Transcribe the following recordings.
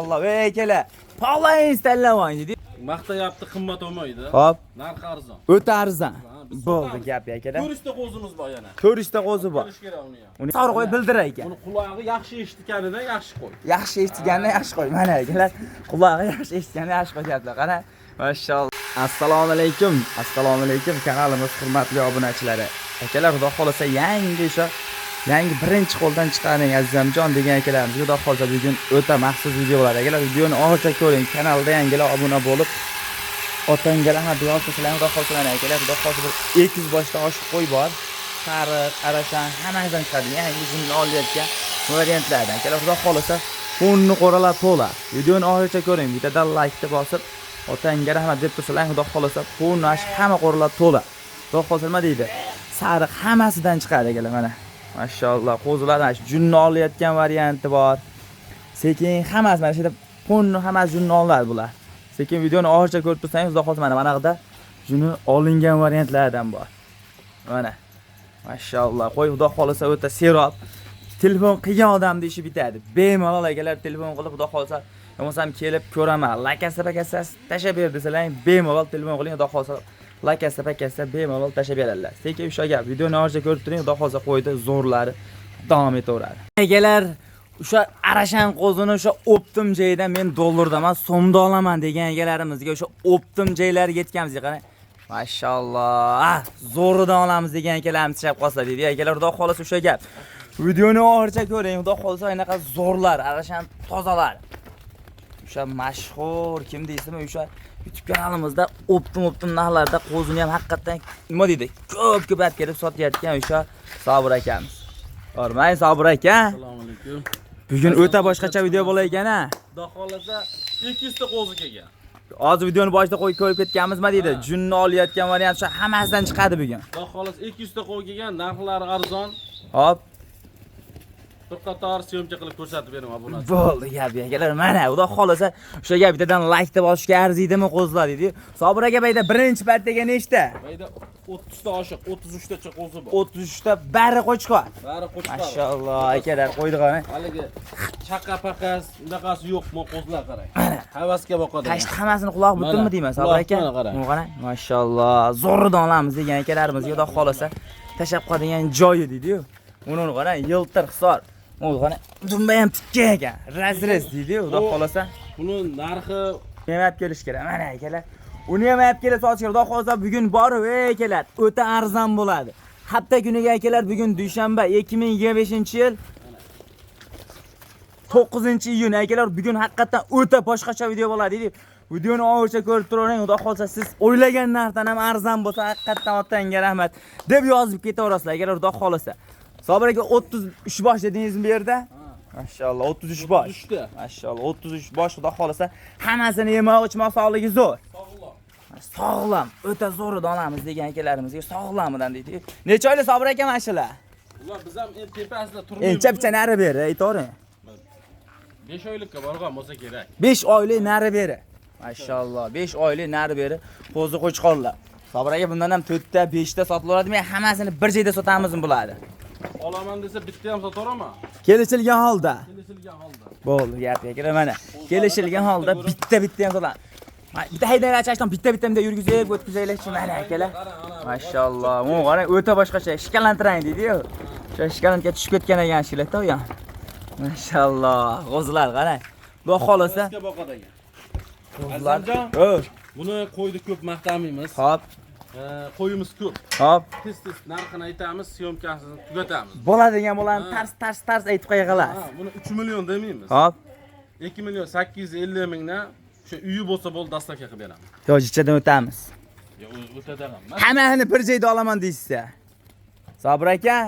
Alloh, ey akalar. Xohlayingiz tanlab oling deydi. Maqtayapti, qimmat olmaydi. Hop, Narxi arzon. O'ta arzon. Ha, biz Bo'ldi sotamiz. Gap akalar. Ko'rishda qo'zimiz bor yana. Ko'rishda qo'zi bor. Ko'rish kerak uni ham. Uni sori qo'yib bildirar ekan. Buni qulog'i yaxshi eshitganidan yaxshi qo'y. Yaxshi eshitganini yaxshi qo'y. Mana akalar, qulog'i yaxshi eshitganini yaxshi qo'y deyaptilar. Qara. Mashalloh. Assalomu alaykum. Assalomu alaykum kanalimiz hurmatli obunachilari. Akalar, xudo xolasa yangi o'sha yangi birinchi qo'ldan chiqargan Azizamjon degan akalarimizga xudo xolasa bugun o'ta maxsus video bo'ladi. Akalar, videoni oxirigacha ko'ring. Kanalda yangilar obuna bo'lib otanglar hamma duo qilsalar, xudo xolasa mana akalar, xudo xolasa bir 200 boshdan oshiq qo'y bor. Sariq, arashan hammasidan chiqadi. Yangi jumla olayotgan variantlardan. Akalar, xudo xolasa qo'nni qo'ralar to'la. Videoni oxirigacha ko'ring. Bittadan laykni bosib, otangga rahmat deb tursalar, xudo xolasa qo'nni hamma qo'ralar to'la. Xudo xolasa nima deydi? Sariq hammasidan chiqadi akalar mana. Mashalloh, qo'zilar mana shu junni olayotgan varianti bor. Sekin hammasi mana shu yerda qo'nni hammasi junni oladi bular. Sekin videoni oxirigacha ko'rib tursangiz, xudo xolasa mana bunaqada juni olingan variantlardan bor. Mana. Mashalloh, qo'y xudo xolasa o'ta serob. Telefon qilgan odamni ishi bitadi. Bemalol akalar telefon qilib xudo xolasa bo'lmasam kelib ko'raman. Lakasi pakasi tashlab ber desalar, bemalol telefon qiling, xudo xolasa lakasi pakasi bemalol tashlab beradilar. Sekin o'sha gap, videoni oxirigacha ko'rib turing, xudo xolasa qo'ydi zo'rlari davom etaveradi. Akalar, o'sha arashan qo'zini o'sha оптом joyidan men dollarda emas, so'mda olaman degan akalarimizga o'sha оптом joylari yetkamiz. Qarang. Mashalloh, zo'ridan olamiz degan akalarimiz tashlab qolsa deydi. Akalar, xudo xolasa o'sha gap. Videoni oxirigacha ko'ring, xudo xolasa anaqa zo'rlar, arashan tozalar. O'sha mashhur kim deysizmi, o'sha YouTube kanalimizda оптом narxlarda qo'zini ham haqiqatdan nima deydi, ko'p ko'p olib kelib sotayotgan o'sha Sobir akamiz. Hormang Sobir aka. Assalomu alaykum. Bugun o'ta boshqacha video bo'lar ekan ha. Xudo xolasa 200 ta qo'zi kelgan. Hozir videoni boshida qo'yib ko'rib ketganmiz, nima deydi? Ha. Junni olayotgan variant o'sha hammasidan chiqadi bugun. Xudo xolasa 200 ta qo'y kelgan, narxlari arzon. Hop, Bir qator syomka qilib ko'rsatib beraman obunachilarga. Bo'ldi gap akalar, mana xudo xolasa o'sha gap bittadan like deb olishga arziydimi qo'zilar deydi. Sobir aka bayda birinchi partiyaga nechta? Bayda 30 ta oshiq, 33 tacha qo'zi bor. 33 ta bari qo'chqor. Bari qo'chqor. Mashalloh akalar qo'ydi qani. Haligi chaqa paqas, unaqasi yo'q, mo qo'zilar qarang. Havasga boqadi. Tashqi hammasini quloq butunmi Mana, deyman Sobir quloq aka? mana qarang. Buni qarang. Mashalloh, zo'ridan olamiz degan akalarimizga xudo xolasa tashlab qoladigan joyi deydi-yu. Uni qarang, yiltir hisor. Uni qarang, dumba ham tikka ekan. Разрез deydi-yu, xudo xolasa. Buni narxi Uni ham olib kelish kerak. Mana akalar. Uni ham olib kelib sotish kerak. Xudo xolasa bugun borib, ey akalar, o'ta arzon bo'ladi. Hafta kuniga akalar bugun dushanba 2025-yil 9-iyun akalar bugun haqiqatdan o'ta boshqacha video bo'ladi deydi. Videoni oxirigacha ko'rib turavering, xudo xolasa siz o'ylagan narxdan ham arzon bo'lsa, haqiqatdan otangga rahmat deb yozib ketaverasizlar akalar, xudo xolasa. Sobir aka 33 bosh dedingizmi bu yerda? Mashalloh 33 bosh. 33 ta. Mashalloh 33 bosh xudo xolasa hammasini yemoq ichmoq sog'ligi zo'r. Sog'lom. Sog'lom, o'ta zo'ridan olamiz degan akalarimizga sog'lomidan deydi. Necha oylik Sobir aka mana shular? Ular biz ham endi tepasida turmaymiz. Endi picha nari beri, aytavering. 5 oylikka borgan bo'lsa kerak. 5 oylik nari beri. Mashalloh, 5 oylik nari beri qo'zi qo'chqorlar. Sobir aka bundan ham 4 ta, 5 ta sotilaveradimi? Hammasini bir joyda sotamizmi bularni? Olaman desa bitta ham sotaveraman. Kelishilgan holda. Kelishilgan holda. Bo'ldi, gap akalar mana. Kelishilgan holda bitta-bitta ham sotamiz. Mana bitta haydang achashdan bitta-bitta bunday yurgizib o'tkazaylikchi mana akalar. Mashalloh, u qarang, o'ta boshqacha ishkalantirang deydi-yu. O'sha ishkalantga tushib ketgan ekan shilata u ham. Mashalloh, qo'zilar qarang. Xudo xolasa Havasga boqadigan. qo'zilar. Azamjon. O, Buni qo'yni ko'p maqtamaymiz. hop, Qo'yimiz ko'p. Hop. Tez-tez narxini aytamiz, syomkasini tugatamiz. Bo'ladigan bo'lani Ha. tars tars tars aytib qo'ya xolos. Ha, buni 3 million demaymiz. Hop. 2 million 850 mingdan o'sha uyi bo'lsa bo'ldi доставка qilib beramiz. Yojichadan o'tamiz. Yo, o'tadi ham emas. Hammasini bir joyda olaman deysiz. Sobir aka,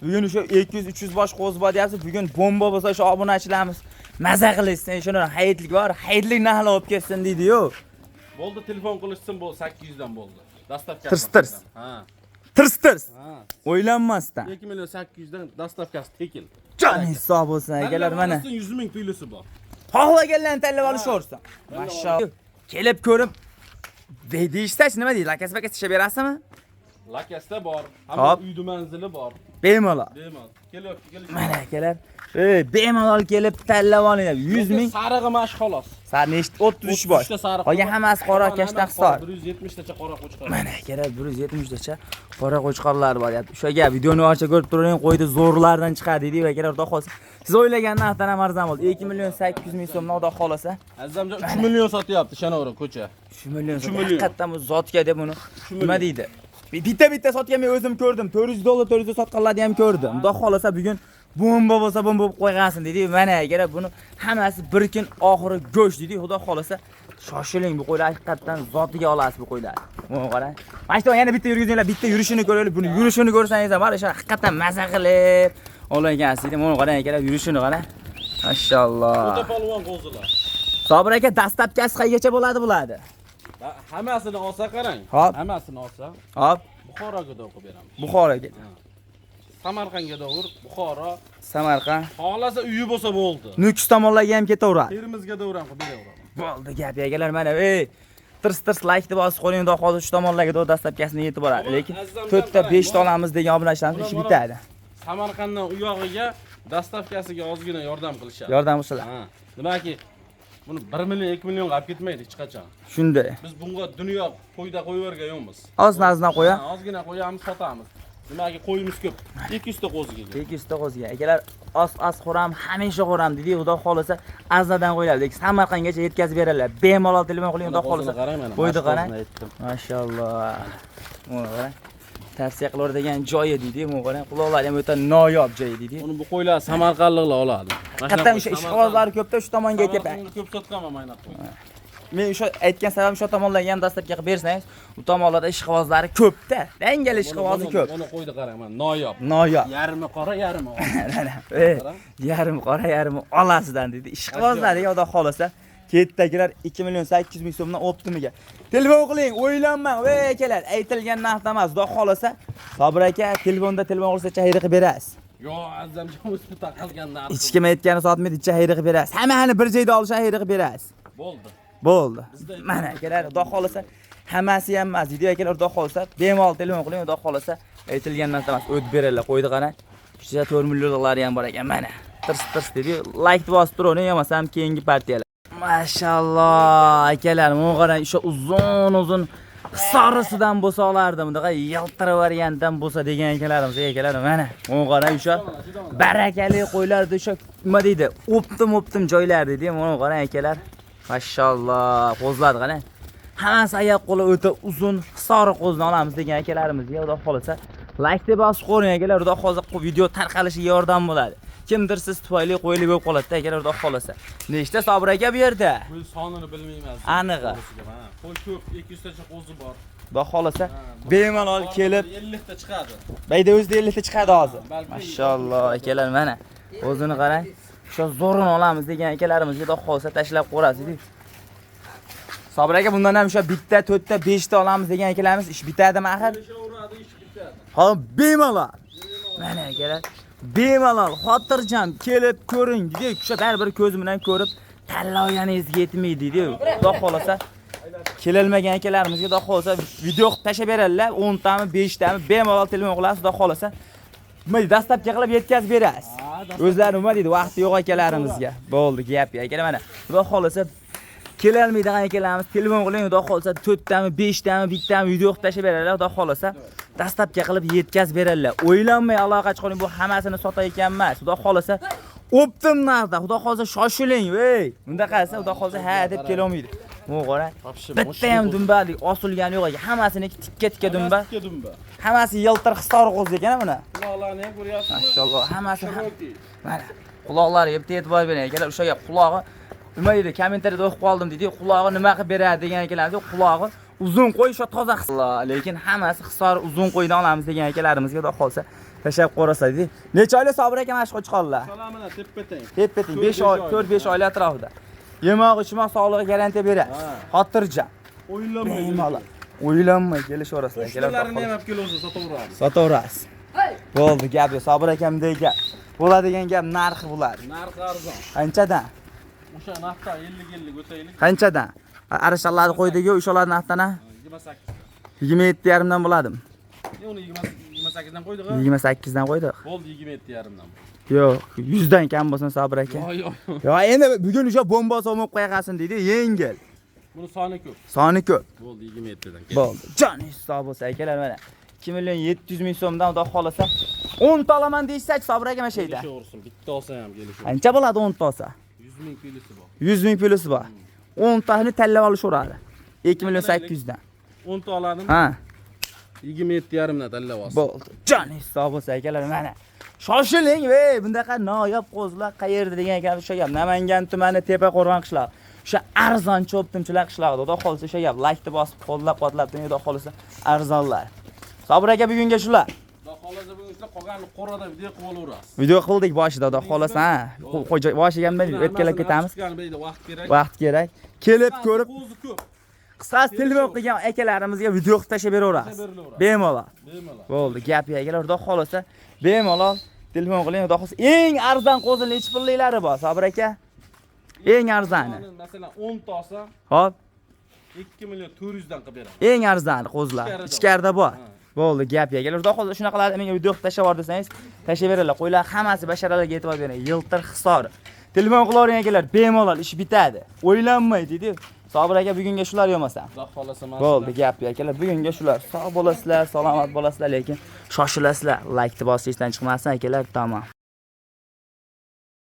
bugun o'sha 200-300 bosh qo'zi bor deyapsiz. Bugun bomba bo'lsa o'sha obunachilarimiz maza qilishsin, shuni hayitlik bor, hayitlik narxlar olib kelsin deydi-yu. Bo'ldi, telefon qilishsin, bo'ldi 800 dan bo'ldi. Доставка. Tirs, tirs. Ha. Tirs tirs. Ha. O'ylanmasdan. 2 million 800 dan доставка si tekin. Joningiz sog' bo'lsin akalar mana. 100 ming plyusi bor. Xohlaganlarni tanlab olishaversin. Mashalloh. Kelib ko'rib deyishsachi nima deydi? Lakasi pakasi tashlab berasizmi? Lakasda bor. Hamma uydi manzili bor. Bemalol. Bemalol. Kelyapti, kelish. Mana akalar, bemalol kelib tanlab olinglar. 100 ming. Sarig'i mash xolos. Sar nechta? 33 bosh. Qolgan hammasi qora kashta hisor. 170 tacha qora qo'chqor. Mana akalar 170 tacha qora qo'chqorlar bor. O'sha gap videoni ocha ko'rib turing, qo'ydi zo'rlardan chiqadi deydi akalar, xudo xohlasa. Siz o'ylagan narxdan ham arzon bo'ldi. 2 million 800 ming so'mdan xudo xohlasa. Azamjon 3 million sotyapti Shanavra ko'cha. 3 million. Haqiqatan bu zotga deb uni nima deydi? Bitta-bitta sotgan men o'zim ko'rdim. $400 400 sotganlarni ham ko'rdim. Xudo xohlasa bugun bomba bo'lsa bomba bo'lib qo'ygansin dedi. Mana akalar buni hammasi bir kun oxiri go'sht dedi. Xudo xohlasa shoshiling, bu qo'ylar haqiqatan zotiga olasiz bu qo'ylarni. Mana qarang. Mana shu yana bitta yurgizinglar, bitta yurishini ko'raylik. Buni yurishini ko'rsangiz ham mana shu haqiqatan maza qilib olgansiz dedi. Mana qarang akalar yurishini qarang. Mashalloh. O'ta polvon qo'zilar. Sobir aka, dastlabkisi qaygacha bo'ladi bo'ladi? Hammasini olsa qarang. Hammasini olsa. Hop. Buxoroga da o'qib beramiz. Buxoroga. Samarqandga davr, Buxoro, Samarqand. Xohlasa uyi bo'lsa bo'ldi. Nukus tomonlarga ham ketaveradi. Termizga davr ham qilib beraveradi. Bo'ldi gap akalar, mana ey tirs-tirs like deb bosib qo'ying, xudo xohlasa shu tomonlarga dastlabkasini yetib boradi. Lekin 4 ta 5 ta olamiz degan obunachilarimiz ishi bitadi. Samarqanddan u yog'iga dastavkasiga ozgina yordam qilishadi. Yordam qilishadi. Ha. Nimaki buni 1 million 2 millionga olib ketmaydi hech qachon. Shunday. Biz bunga dunyo qo'yda qo'yib yuborgan yo'qmiz. Ozgina qo'ya. Ozgina qo'yamiz, sotamiz. Nimaki qo'yimiz ko'p. 200 ta qo'ziga. 200 ta qo'ziga. Akalar oz-oz xo'ram, hamisha xo'ram dedi. Xudo xohlasa azadan qo'yiladi. Lekin Samarqandgacha yetkazib beradilar. Bemalol telefon qiling, xudo xohlasa. Qo'ydi qarang. Mashalloh. Mana qarang. Tavsiya qilaveradigan joyi deydi. Mana qarang, quloqlari ham o'ta noyob joyi deydi. Uni bu qo'ylar samarqandliklar oladi. Haqiqatan o'sha ishqibozlari ko'pda shu tomonga aytyapman. Ko'p sotganman mana qo'y. Men o'sha aytgan sababim shu tomonlarga ham dastlabki qilib bersangiz, u tomonlarda ishqibozlari ko'pda. Dangal ishqibozi ko'p. Buni qo'ydi qarang, mana noyob. Noyob. Yarmi qora, yarmi oq. Yarmi qora, yarmi olasidan deydi. Ishqibozlari xudo xohlasa ketdagilar 2 million 800 ming so'mdan optimiga. Telefon qiling, o'ylanmang, ey akalar, aytilgan narxda emas, xudo xohlasa Sobir aka telefonda telefon qilsa chayri qilib berasiz. Yo, Azamjon o'zi taqalgan narx. Hech kim aytgani sotmaydi, chayri qilib berasiz. Hammani bir joyda olsa chayri qilib berasiz. Bo'ldi. Bo'ldi. Mana akalar, xudo xohlasa hammasi ham emas, deydi akalar, xudo xohlasa bemalol telefon qiling, xudo xohlasa aytilgan narsa emas, o'tib beradilar. Qo'ydi qarang. 3-4 millionliklari ham bor ekan, mana. Tirs-tirs dedi. Like bosib turing, bo'lmasam keyingi partiyalar. Mashalloh, akalar, mana qarang, o'sha uzun-uzun sarisidan bo'lsa olardim, bunaqa yaltirab variantdan bo'lsa degan akalarimiz, akalar, mana, mana qarang, o'sha barakali qo'ylardi, o'sha nima deydi, o'ptim-o'ptim joylar deydi, mana qarang akalar. Mashalloh, qo'zlar qarang. Hammasi oyoq qo'li o'ta uzun, sariq qo'zni olamiz degan akalarimizga xudo xohlasa like deb bosib qo'ying akalar, xudo xohlasa video tarqalishiga yordam bo'ladi. Kimdir siz tufayli qo'yilib bo'lib qoladi akalar, xudo xohlasa. Nechta Sobir aka bu yerda? Bu sonini bilmayman. Anig'i. Qo'y ko'p, 200 tacha qo'zi bor. Xudo xohlasa bemalol kelib 50 ta chiqadi. Bayda o'zida 50 ta chiqadi hozir. Mashalloh akalar, mana o'zini qarang. O'sha zo'rini olamiz degan akalarimizga xudo xohlasa tashlab qo'yasiz. Sobir aka bundan ham o'sha bitta, 4 ta, 5 ta olamiz degan akalarimiz ish bitadimi axir? Ish bitadi. Ha, bemalol. Mana akalar, bemalol xotirjam kelib ko'ring deydi. O'sha baribir ko'z bilan ko'rib tanlaganingizga yetmaydi deydi. Xudo xohlasa kelolmagan akalarimizga xudo xohlasa video qilib tashlab beradilar. 10 tami, 5 tami bemalol telefon qilasiz, xudo xohlasa nima deydi, dastlabki qilib yetkazib berasiz. O'zlari nima deydi, vaqti yo'q akalarimizga. Bo'ldi, gap akalar, mana xudo xohlasa kelolmaydigan akalarimiz telefon qiling, xudo xohlasa 4 tami, 5 tami, 1 tami video qilib tashlab beradilar, xudo xohlasa dastlabki qilib yetkazib beradilar. O'ylanmay aloqa chiqaring, bu hammasini sotayotgan emas. Xudo xohlasa o'ptim narxda, xudo xohlasa shoshiling, ey. Bunda qarasa, xudo xohlasa ha deb kela olmaydi. Bu qara. Bitta ham dumbalik osilgani yo'q ekan. Hammasiniki tikka-tikka dumba. Hammasi yiltir hisor qo'z ekan buni. Quloqlarini ham ko'ryapsizmi? Mashalloh, hammasi mana quloqlariga bitta e'tibor bering akalar, o'sha qulog'i nima deydi, kommentariyada o'qib qoldim deydi, qulog'i nima qilib beradi degan akalarimiz, qulog'i uzun qo'y, o'sha toza hisor, lekin hammasi hisor uzun qo'ydan olamiz degan akalarimizga xudo xohlasa tashlab qo'yasa deydi. Necha oylik Sobir aka mana shu qo'chqorlar? Salomina tepa-teng. Tepa-teng 5 oy, 4-5 oylik atrofida. Yemoq, ichmoq sog'lig'i garantiya beradi. Xotirjam. O'ylanmay. Bemalol. O'ylanmay kelishaverasizlar akalar. Qo'shnilarini ham olib kelsa sotaveramiz. Sotaverasiz. Bo'ldi, gap yo'q. Sobir akamdek gap. Bo'ladigan gap narxi bo'ladi. Narxi arzon. Qanchadan? O'sha narxda 50-50 o'taylik. Qanchadan? Arashalarni qo'ydik-ku, o'shalar narxdan ha? 28. 27,5 dan bo'ladimi? Uni 28 dan qo'ydik. 28 dan qo'ydik. Bo'ldi, 27,5 dan. Yo'q, 100 dan kam bo'lsin, Sobir aka. Yo'q, yo'q. Yo, endi bugun o'sha bomba solib qo'yaqasin deydi, yengil. Buni soni ko'p. Soni ko'p. Bo'ldi, 27 dan. Bo'ldi. Joningiz sog' bo'lsa, akalar, mana 2 million 700 ming so'mdan xudo xolasa 10 ta olaman deyishsa, Sobir aka, mana shu yerda. Kelishaversin, bitta olsa ham kelishaversin. Qancha bo'ladi 10 ta olsa? 100 ming pulisi bor. 100 ming pulisi bor. 10 tani tanlab olishaveradi. 2 million 800 dan. 10 ta oladim. Ha, 27,5 dan tanlab olsin. bo'ldi. Joningiz sog' bo'lsa, akalar, mana. Shoshiling, ey, bundaqa noyob qo'zilar qayerda degan ekan o'sha gap. Namangan tumani Tepaqo'rg'on qishlog'i. O'sha arzon cho'ptimchilar qishlog'ida. Xudo xolasa o'sha gap laykni bosib, qo'llab-quvvatlab turing, xudo xolasa arzonlar. Sobir aka, bugunga shular. Xudo xolasa bugun shular, qolganini qo'rada video qilib olaverasiz. Video qildik boshida, xudo xolasa, ha. Boshiga ham o'tkalab ketamiz. Vaqt kerak. Vaqt kerak. Kelib ko'rib, Qo'zi ko'p. qisqasi telefon qilgan akalarimizga video qilib tashlab beraverasiz. Berilaveradi. Bemalol. Bemalol. Bo'ldi, gap yo'q akalar, xudo xolasa bemalol telefon qiling, xudo xolasa eng arzon qo'zini nechi pulliklari bor, Sobir aka? Eng arzoni. Masalan, 10 ta olsa Hop, 2 million 400 dan qilib beraman. eng arzoni qo'zilar. Ichkarida. Ichkarida bor. Ha. Bo'ldi, gap yo'q. Akalar, xudo xolasa shunaqalarni menga video qilib tashlab yubor desangiz, tashlab beradilar. Qo'ylar hammasi basharalarga e'tibor bering. Yiltir Hisor. Telefon qilavering akalar, bemalol ish bitadi. O'ylanmay deydi. Sobir aka, bugunga shular yo'masa. Xudo xolasa mana. Bo'ldi, gap yo'q akalar, bugunga shular. Sog' bo'lasizlar, salomat bo'lasizlar, lekin shoshilasizlar. Laykni bosish esdan chiqmasin akalar, tamom.